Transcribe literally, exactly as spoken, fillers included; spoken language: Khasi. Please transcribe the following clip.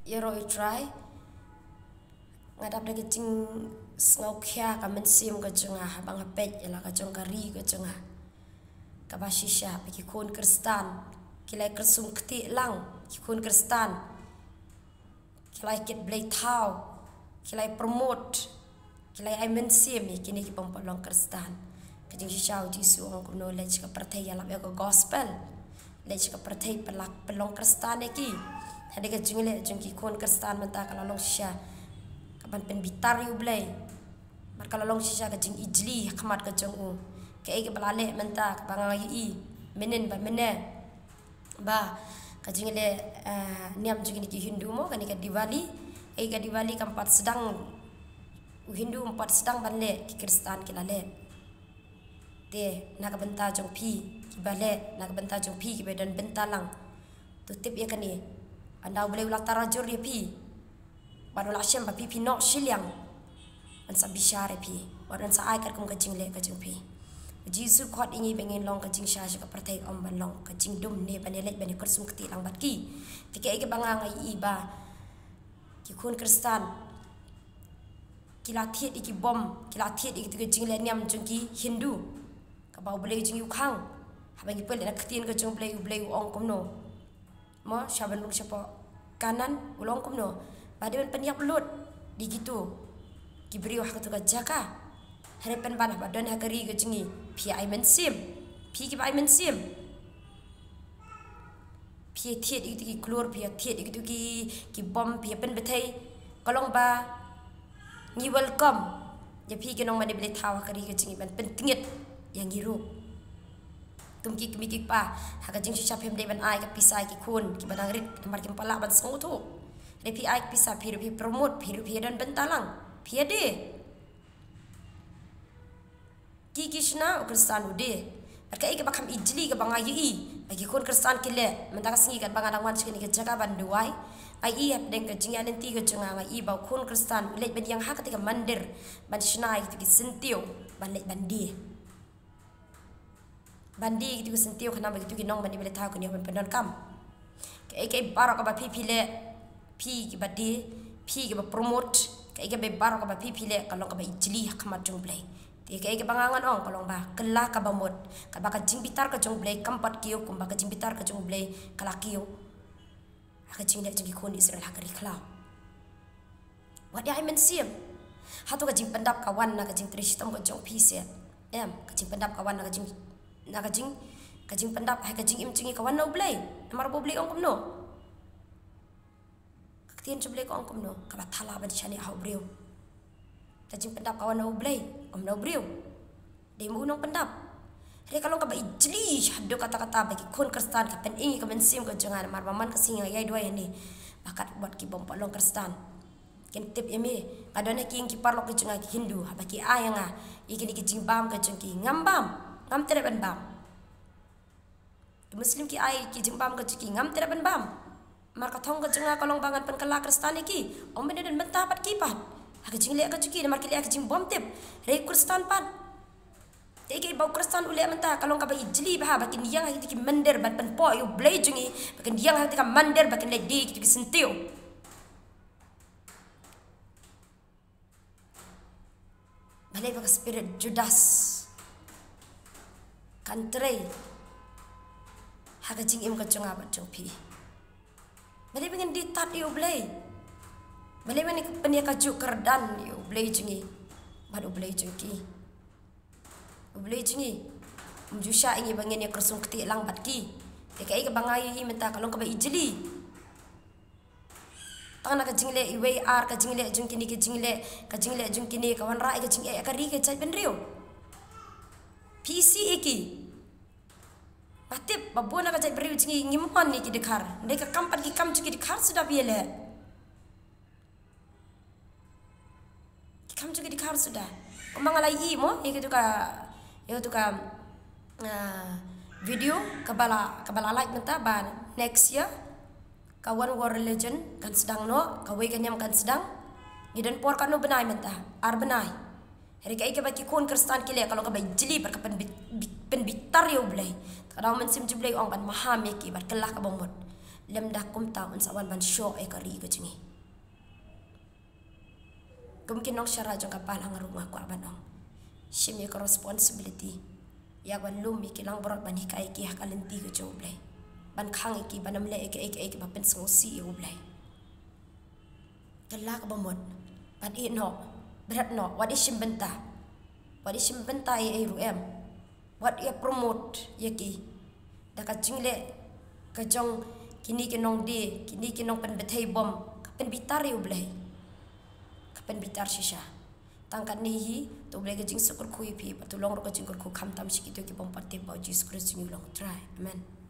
Ïaroh ïa u Trai. Nga dap da ka jingsngewkhia ka mynsiem ka jong nga haba nga peit ïa la ka jong ka ri ka jong nga. Kaba shisha ba ki khun Khristan ki la ïa kyrsum kti lang, ki khun Khristan ki la ïa kit blei thaw, ki la ïa promote, ki la ïa ai mynsiem ïa kine ki bym pat long Khristan. Ka jingshisha u Jisu u ong kumno, leit sha ka pyrthei ïalap ïa ka gospel. Leit sha ka pyrthei pynlong Khristan ïa ki. Hadien ka jingleh jong ki khun Khristan mynta ka la long shisha kaban pynbitar ïa u Blei. Bad ka la long shisha ka jingijli ha khmat ka jong u. Kaei kaba la leh mynta kaba nga ïohi mynnin bad mynne, ba ka jingleh, eh, niam jong kine ki Hindu mo, kane ka Diwali. Ei, ka Diwali kam pat sdang, u Hindu um pat sdang ban leh, ki Khristan ki la leh. Te na ka bynta jong phi kiba leh, na ka bynta jong phi kiba don bynta lang, to tip ïa kane, ynda u Blei u la tarajur ïa phi bad u la shem ba phi phi noh shiliang, un sa bishar ïa phi bad un sa ai katkum ka jingleh ka jong phi. U Jisu u khot ïa ngi ba ngin long ka jingshisha sha ka pyrthei, ym ban long ka jingdum ne ban ïaleit ban ïakyrsum kti lang bad ki. Te kaei kaba nga ïohi ba ki khun Khristan ki la thied ïa ki bom, ki la thied ïa kito ki jingleh niam jong ki Hindu, kaba u Blei jong ngi u khang. Haba ngi pule na ka ktien ka jong u Blei, u Blei u ong kumno? Mo, sha ban rung shapoh Kanaan, u la ong kumno? Ba dei ban pynïap lut ïa kito ki briew ha kato ka jaka. Hynrei pynban haba don ha ka ri ka jong ngi, phi ai mynsiem, phi kiba ai mynsiem. Phi ïa thied ïa kito ki klur, phi ïa thied ïa kito ki, ki bom, phi ïa pynbthei. Ka long ba ngi welcome ïa phi ki nongmane blei thaw ha ka ri ka jong ngi ban pyntngit ïa ngi ruh. Kum ki kmie ki kpa, ha ka jingshisha phim dei ban ai ka pisa ïa ki khun kiba dang rit, namar kim pat lah ban sngewthuh. Hynrei phi ai ka pisa, phi ruh phi promote, phi ruh phi ïa don bynta lang, phi ïa die. Ki, ki shna, u Khristan u die. Bad kaei kaba kham ijli kaba nga ïohi ba ki khun Khristan ki leh mynta ka sngi katba nga dang wan sha kane ka jaka ban duwai, nga ïohi hapdeng ka jingïaid lynti ka jong nga, nga ïohi ba u khun Khristan u leit ban ïeng ha kata ka mandir ban shna ïa kito ki syntiew ban leit ban die. Ban die ïa kito ki syntiew khnang ba kito ki nongmane blei thaw kin ïoh ban pyndonkam. Kaei kaei baroh kaba phi phi leh, phi kiba die, phi kiba promote, kaei kaei baroh kaba phi phi leh ka long kaba ijli ha khmat jong u Blei. Te kaei kaba nga ngan ong ka long ba kylla kaba mut, kaba ka jingbitar ka jong u Blei kam pat kiew kumba ka jingbitar ka jong u Blei ka la kiew ha ka jingleh jong ki khun Israel ha ka ri khlaw. Wat ïa ai mynsiem. Hato ka jingpyndap ka wan na ka jingtrei shitom ka jong phi se? Em, ka jingpyndap ka wan na ka jing, na ka jing, ka jingpyndap ha ka jingim jong ngi ka wan na u Blei. Namar ba u Blei u ong kumno? Ka ktien jong u Blei ka ong kumno? Kaba thala ban shaniah ha u briew. Ka jingpyndap ka wan na u Blei, ym na u briew. Dei ma u nongpyndap. Hynrei ka long kaba ijli haduh katta katta ba ki khun Khristan ki pynïeng ïa ka mynsiem ka jong nga, namar ba man ka sngi nga ïai duwai hangne ba kat wat ki bym pat long Khristan kin tip ïa me. Nga don ha ki ïing ki paralok ka jong nga ki Hindu, haba ki ai ïa nga ïa kine ki jingbam ka jong ki, ngam bam, ngam treh ban bam. Ki Muslim ki ai ki jingbam ka jong ki, ngam treh ban bam. Namar ka thong ka jong nga ka long ba ngan pynkylla Khristan ïa ki. Ym ban don bynta pat ki pat ha ka jingleh ka jong ki, namar ki leh ka jingbymtip. Hynrei u Khristan pat, te kaei ba u Khristan u leh mynta ka long kaba ijli bha, ba kin ïeng ha kito ki mandir ban pynpoh ïa u Blei jong ngi, ba kin ïeng ha kito ki mandir ba kin leit die ïa kito ki syntiew. Balei ba ka spirit Judas kan trei ha ka jingim ka jong nga bad jong phi? Balei ba ngin die tad ïa u Blei? Balei ba ngin pynïakajukyrdan ïa u Blei jong ngi bad u Blei jong ki? U Blei jong ngi um ju shah ïa ngi ba ngin ïa kyrsum kti lang bad ki. Te kaei kaba nga ïohi mynta ka long kaba ijli. Tang na ka jingleh iwei ar, ka jingleh jong kine, ka jingleh, ka jingleh jong kine ka wanrah ïa ka jingeh ïa ka ri ka jaitbynriew. Phi isih ïa ki. Nga tip ba bun na ka jaitbynriew jong ngi ngim mon ïa ki dkhar. Hynrei ka kam pat ki kam jong ki dkhar suda phi ïaleh. Ki kam jong ki dkhar suda. Kumba nga la ïohi mo ïa kito ka, ïa kito ka, ah, video kaba la, kaba la lait mynta ba next year ka One World Religion kan sdang noh, kawei ka niam kan sdang. Ngi don por katno bnai mynta? Ar bnai. Hynrei kaei kaba ki khun Khristan ki leh ka long kaba ijli bad ka pynbit-, bit-, pynbitar ïa u Blei. Te ka dei u Mynsiem jong u Blei u ong ban maham ïa ki bad kylla kaba mut. Lymda kumta un sa wan ban shoh ïa ka ri ka jong ngi. Kum ki nongshara jong ka balang ruh nga kwah ban ong, shim ïa ka responsibility ïa ban lum ïa ki langbrot ban hikai ïa ki ha ka lynti ka jong U Blei, ban khang ïa ki ban ym leh ïa kaei kaei kaba pynsngewsih ïa U Blei. Kylla kaba mut, bad ïeh noh, bret noh, wat ïeh shim bynta. Wat ïeh shim bynta ïa ei ruh em. Wat ïeh promote ïa ki da ka jingleh ka jong kine ki nongdie, kine ki nongpynbthei bom. Ka pynbitar ïa U Blei, ka pynbitar shisha. Tang katne hi, to U Blei ka jingsuk kyrkhu ïa phi, bad to long ruh ka jingkyrkhu khamtam sha kito ki bym pat tip ba U Jisu Khrist jong ngi u long U Trai. Amen.